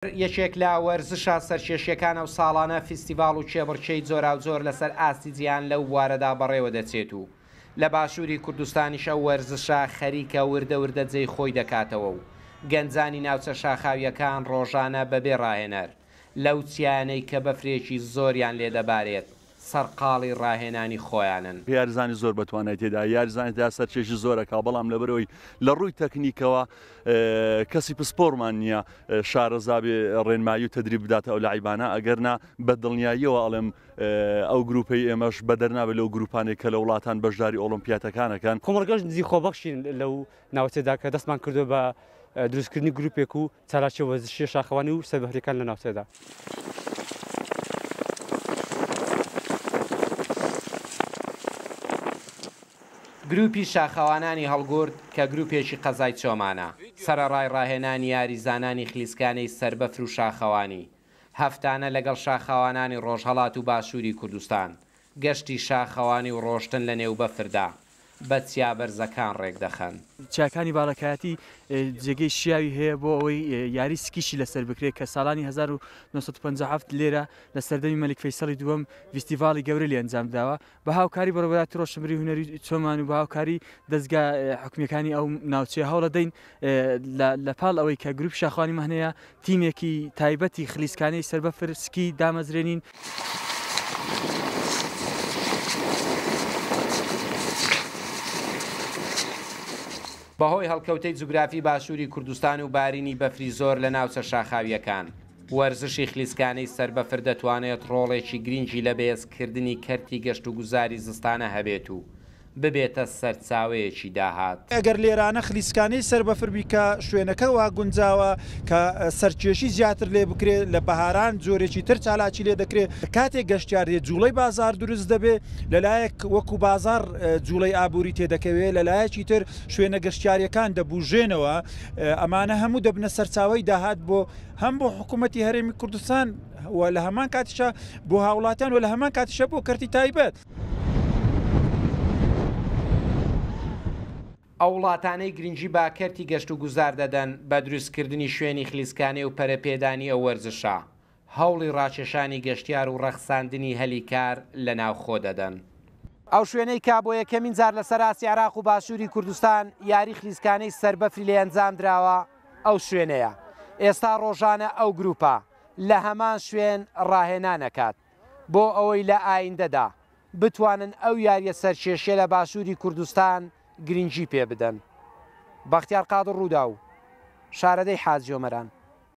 یەکێک لە وەرزشە سەرکێشیەکانە و ساڵانە فیستیڤاڵ و کێبڕکێی جۆراوجۆر لەسەر ئاستی جیهان لەو بوارەدا بەڕێوە دەچێت و لە باشووری کوردستانیش ئەو وەرزشە خەریکە وردە وردە جێی خۆی دەکاتەوە و گەنجانی ناوچە شاخاوییەکان ڕۆژانە بەبێ ڕاهێنەر لەو چیایانەی کە بەفرێکی زۆریان لێ دەبارێت سەرقاڵی ڕاهێنانی خۆیانن. یاریزانی زۆر بەتوانای تێدایە، یاریزانی تێدا سەرکێشی زۆر ئەکا، بەڵام لەبەرئەوەی لە ڕووی تەکنیکەوە کەسی پسپۆڕمان نییە شارەزا بێ ڕێنمایی و تەدریب بداتە ئەو لاعیبانە، ئەگەرنا بە دڵنیاییەوە ئەڵێم ئەو گروپەی ئێمەش بەدەر نابێت لەو گروپانەی کە لە وڵاتان بەشداری ئۆڵۆمپیاتەکان ئەکەن. کۆمەڵگەش نزیک خۆبەخشین لەو ناوچەدا کە دەستمان کردووە بە دروستکردنی گروپێک و چالاکیە وەرزشیە شاخەوانی و سەربەهرەکان لە ناوچەدا. گروپی شاخەوانانی هەڵگورد کە گروپێکی قەزای چۆمانە، سەرەڕای ڕاهێنانی یاریزانانی خلیسکانەی سەربەفر و شاخەوانی، هەفتانە لەگەڵ شاخەوانانی ڕۆژهەڵات و باشووری کوردستان گەشتی شاخەوانی و ڕۆشتن لە نێو بەفردا بە چیا بەرزەکان ڕێکدەخەن. چیاکانی باڵەکایەتی جێگەی شیاوی هەیە بۆ ئەوەی یاری سکیشی لەسەر بکرێت کە ساڵانی 1957 لێرە لە سەردەمی مەلیک فەیسەڵی دووەم ڤیستیڤاڵی گەورە لێ ئەنجام دراوە بە هاوکاری بەڕێوەبەرایەتی ڕۆشنبیری هونەری چۆمان و بە هاوکاری دەزگا حکومییەکانی ئەو ناوچەیە هەوڵەدەین لە پاڵ ئەوەی کە گروپی شاخەوانی مەهنەیە تیمێکی تایبەتی خلیسکانەی سەربەفر سکی دامەزرێنین. بەهۆی هەڵکەوتەی جوگرافی باشووری کوردستان و بارینی بەفری زۆر لە ناوچە شاخاوییەکان، وەرزشی خلیسکانەی سەربەفر دەتوانێت ڕۆڵێکی گرینگی لە بەهێزکردنی کەرتی گەشتوگوزاری زستانە هەبێت و ببێتە سەرچاوەیەکی داهات. ئەگەر لێرانە خلیسکانەی سەر بەفر بی کە شوێنەکە وا گونجاوە کە سەرکێشی زیاتر لێ بکرێ، لە بەهاران جۆرێکی تر چالاکی لێ دەکرێ، کاتێک گەشتیار دێ جوڵەی بازاڕ دروست دەبێ، لە لایەک وەکو بازاڕ جوڵەی ئابووری تێ دەکەوێ، لە لایەکی تر شوێنە گەشتیارییەکان دەبوژێنەوە، ئەمانە هەموو دەبنە سەرچاوەی داهات بۆ هەم بۆ حکوومەتی هەرێمی کوردستان و لە هەمان کاتیشا بۆ هاوڵاتیان و لە هەمان کاتیشا بۆ کەرتی تایبەت. ئەو وڵاتانەی گرنگی بە کەرتی گەشتوگوزار دەدەن بە دروستکردنی شوێنی خلیسکانێ و پەرەپێدانی ئەو وەرزشە، هەوڵی ڕاکێشانی گەشتیار و ڕەخساندنی هەلی کار لە ناوخۆ دەدەن. ئەو شوێنەی کە بۆ یەکەمین جار لەسەر ئاستی عێراق و باشووری کوردستان یاری خلیسکانەی سەربەفری لێ ئەنجامدراوە، ئەو شوێنەیە. ئێستا ڕۆژانە ئەو گروپە لە هەمان شوێن ڕاهێنان ئەکات بۆ ئەوەی لە ئایندەدا بتوانن ئەو یاریە سەرکێشیە لە باشووری کوردستان گرنگی پێ بدەن. بەختیار قادر رووداو، شارەدێی حاجیۆمەران.